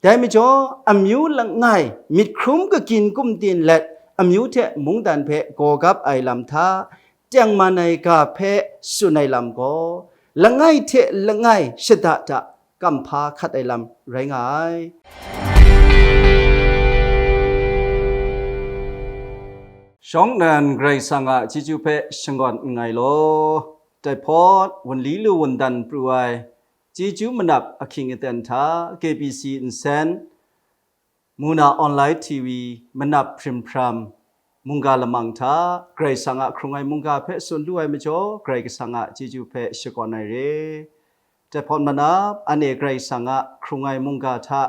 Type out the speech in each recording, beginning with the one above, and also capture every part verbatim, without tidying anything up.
Dai majaw, amyu langai myit hkrum kagyin kumtin let amyu hte mungdan hpe gawgap ai lam hta, tengman ai ga hpe tsun ai lam gaw, langai hte langai shada da kamhpa hkat ai lam rai nga ai. Shawng nnan Karai Kasang a chyeju hpe shakawn nngai law, dai hpawt wunli lu wundan pru ai chyeju manap ahkying aten hta K B C nsen, Muna Online T V manap hprim hpram mungga lamang hta Karai Kasang a hkrung ai mungga hpe tsun lu ai majaw, Karai Kasang a chyeju hpe shakawn ai re. Jahpawt manap, anhte Karai Kasang a hkrung ai mungga hta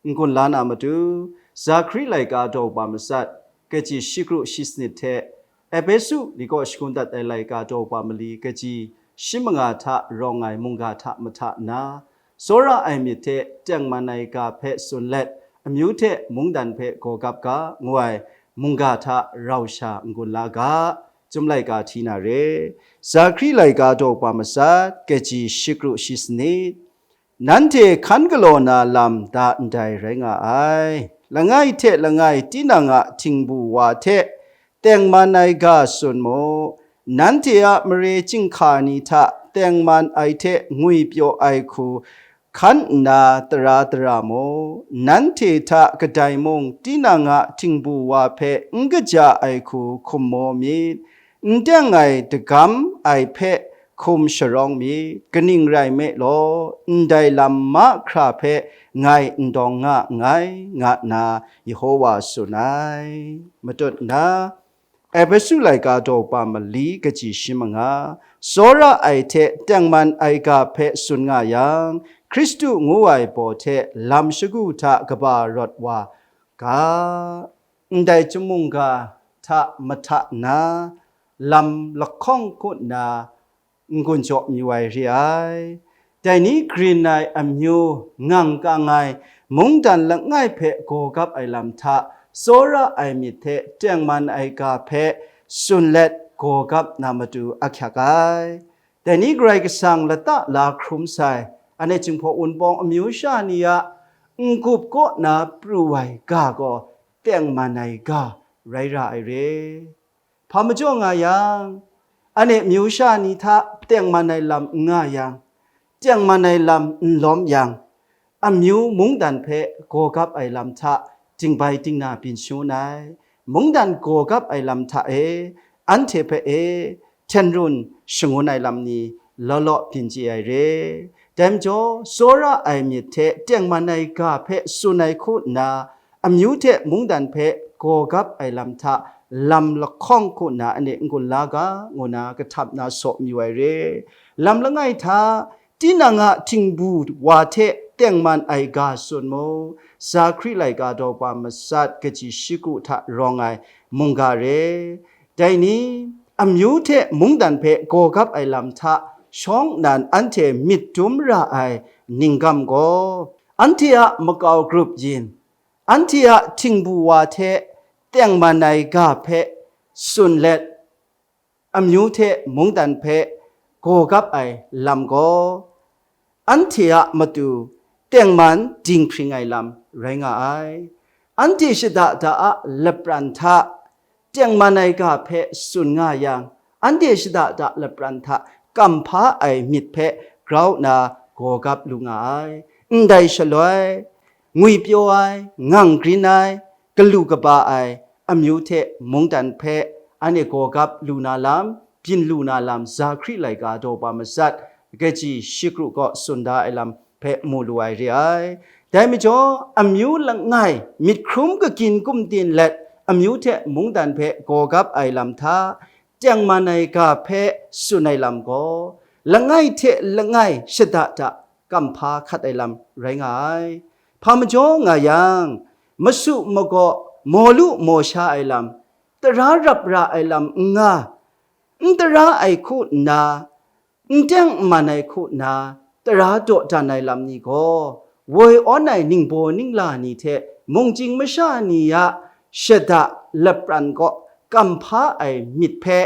n-gun la na matu, Zakari laika daw kaba matsat, kaji shikru shi sanit hte, Ehpesu ni kaw shangun dat ai laika daw kaba mali, kaji shi manga hta rawng ai mungga hta mahta nna, tsawra ai myit hte tengman ai ga hpe tsun let, amyu hte mungdan hpe gawgap ga, ngu ai mungga hta rau sha n-gun la ga, Chyum laika hti na re. Zakari laika daw kaba matsat, kaji shikru shi sanit. Nanhte hkan galaw na lam da ndai rai nga ai. Langai hte langai tinang a htingbu wa hte tengman ai ga tsun mu. Nanhte a mare chyinghka ni hta tengman ai hte ngwipyaw ai hku hkan nna tara tara mu. Nanhte hta kadai mung tinang a htingbu wa hpe n kaja ai hku hkum maw myit. N teng ai dagam ai hpe hkum sharawng myit, kaning rai nme law, ndai lam mahkra hpe ngai n dawng nga nngai, nga nna Yehova tsun ai. Matut nna, Ehpesu laika daw kaba mali kaji shi manga, tsawra ai hte tengman ai ga hpe tsun nga yang, Hkristu ngu ai baw hte lam shagu hta kaba rawt wa ga, ndai chyum mungga hta mahta nna, lam lahkawng hku nna n-gun jaw mayu ai re ai. Dai ni grin ai amyu, ngang kang ai, mungdan langai hpe gawgap ai lam hta, tsawra ai myit hte tengman ai ga hpe tsun let gawgap na matu ahkyak ai. Dai ni Karai Kasang lata la hkrum sai, anhte Jinghpaw Wunpawng amyu sha ni a n-gup kaw na pru ai ga gaw tengman ai ga rai ra ai re. Hpa majaw nga yang, anhte myu sha ni hta tengman ai lam n nga yang, tengman ai lam n lawm yang, amyu mungdan hpe gawgap ai lam hta dingbai dingna byin shangun ai. Mungdan gawgap ai lam hta e, anhte hpe e, hten run shangun ai lam ni law law byin chye ai re. Dai majaw, tsawra ai myit hte tengman ai ga hpe tsun ai hku nna, amyu hte mungdan hpe gawgap ai lam hta lam lahkawng hku nna anhte n-gun la ga, ngu nna kahtap na saw mayu ai re. Lam langai hta, tinang a htingbu wa hte tengman ai ga tsun mu, Zakari laika daw kaba matsat kaji shikru hta rawng ai mungga re. Dai ni, amyu hte mungdan hpe gawgap ai lam hta shawng nnan anhte myit dum ra ai ninggam gaw, anhte a makau grup yin, anhte a htingbu wa hte tengman ai ga hpe tsun let, amyu hte mungdan hpe gawgap ai lam gaw, anhte a matu tengman dinghpring ai lam rai nga ai. Anhte shada da a lapran hta tengman ai ga hpe tsun nga yang, anhte shada da lapran hta kamhpa ai myit hpe grau nna gawgap lu nga ai. Ndai shaloi, ngwipyaw ai, ngang grin ai, galu kaba ai, amyu hte mungdan hpe anhte gawgap lu na lam, byin lu na lam, Zakari laika daw kaba matsat, kaji shikru kaw tsun da ai lam hpe mu lu ai re ai. Dai majaw, amyu langai, myit hkrum kagyin kumtin let, amyu hte mungdan hpe gawgap ai lam hta, tengman ai ga hpe tsun ai lam gaw, langai hte langai shada da kamhpa hkat ai lam rai nga ai. Hpa majaw nga yang, masu magaw, maw lu maw sha ai lam, tara rap ra ai lam n nga, n tara ai hku nna, n teng n man ai hku nna, tara dawdan ai lam ni gaw, woi awn ai ningbaw ningla ni hte mungchying masha ni a shada lapran kaw kamhpa ai myit hpe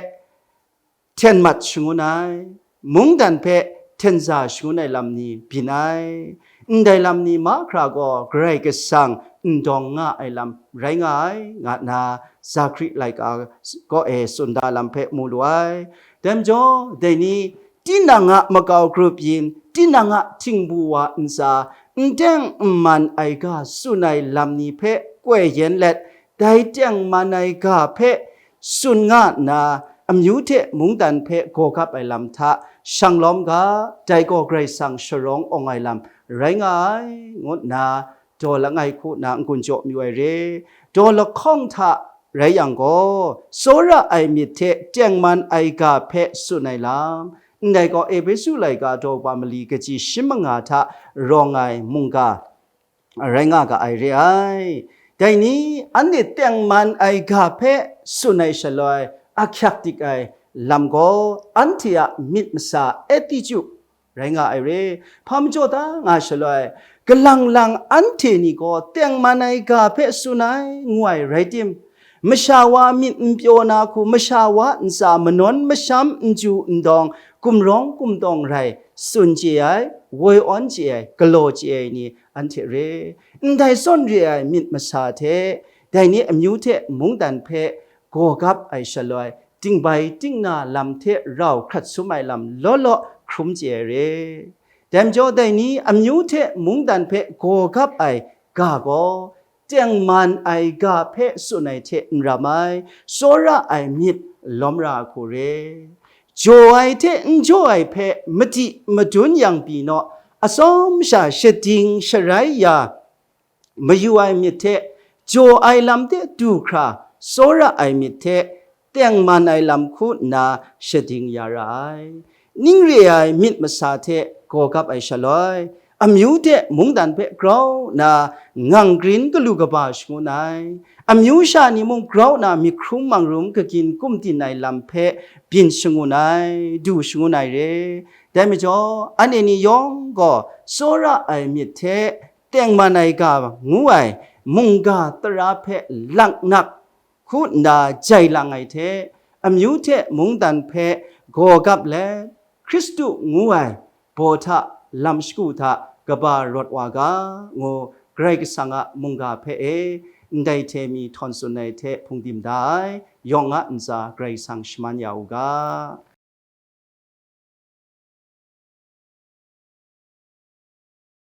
hten mat shangun ai, mungdan hpe hten za shangun ai lam ni byin ai. ndai lam ni mahkra gaw Karai Kasang n dawng nga ai lam rai nga ai, nga nna Zakari laika kaw e tsun da lam hpe mu lu ai. Dai majaw, dai ni tinang a makau grup yin, tinang a htingbu wa ntsa, n teng n man ai ga tsun ai lam ni hpe koi yen let, dai teng man ai ga hpe tsun nga nna, amyu hte mungdan hpe gaw gap ai lam hta shang lawm ga, dai gaw Karai Kasang sharawng awng ai lam rai nga ai, ngu nna daw langai hku nna n-gun jaw mayu ai re. Daw lahkawng hta rai yang gaw, tsawra ai myit hte tengman ai ga hpe tsun ai lam, ndai gaw Ehpesu laika daw kaba mali kaji shi manga hta rawng ai mungga rai nga ga ai re ai. Dai ni, anhte tengman ai ga hpe tsun ai shaloi, ahkyak dik ai lam gaw, anhte a myit masa attitude rai nga ai re. Hpa majaw ta nga shaloi, kalang lang anhte ni gaw tengman ai ga hpe tsun ai, ngu ai rai tim, masha wa myit n pyaw na hku, masha wa ntsa manawn masham n ju n dawng, gumrawng gumtawng rai, tsun chye ai, woi awn chye ai, galaw chye ai ni anhte re. Ndai zawn re ai myit masa hte, dai ni amyu hte mungdan hpe gaw gap ai shaloi, tingbai tingna lam hte rau hkrat sum ai lam law law hkrum chye ai re. Dai majaw, dai ni amyu hte mungdan hpe gaw gap ai ga gaw, tengman ai ga hpe tsun ai hte n ram ai, tsawra ai myit lawm ra ai hku re. Jaw ai hte n jaw ai hpe madi madun yang pyi naw, atsawm sha shading sharai ya mayu ai myit hte, jaw ai lam hte du hkra tsawra ai myit hte, tengman ai lam hku nna shading ya ra ai. Ning re ai myit masa hte gaw gap ai shaloi, amyu hte mungdan hpe grau nna ngang grin galu kaba shangun ai. Amyu sha ni mung grau nna myit hkrum mangrum kagin kumtin ai lam hpe byin shangun ai, du shangun ai re. Dai majaw, anhte ni yawng gaw tsawra ai myit hte tengman ai ga ngu ai mungga tara hpe laknak hku nna jai lang ai hte, amyu hte mungdan hpe gaw gap let, Hkristu ngu ai baw hta lam shagu hta kaba rawt wa ga, ngu Karai Kasang a mungga hpe e, ndai hte mi htawn tsun ai hte hpungdim da ai, yawng a ntsa Karai Kasang shaman ya u ga.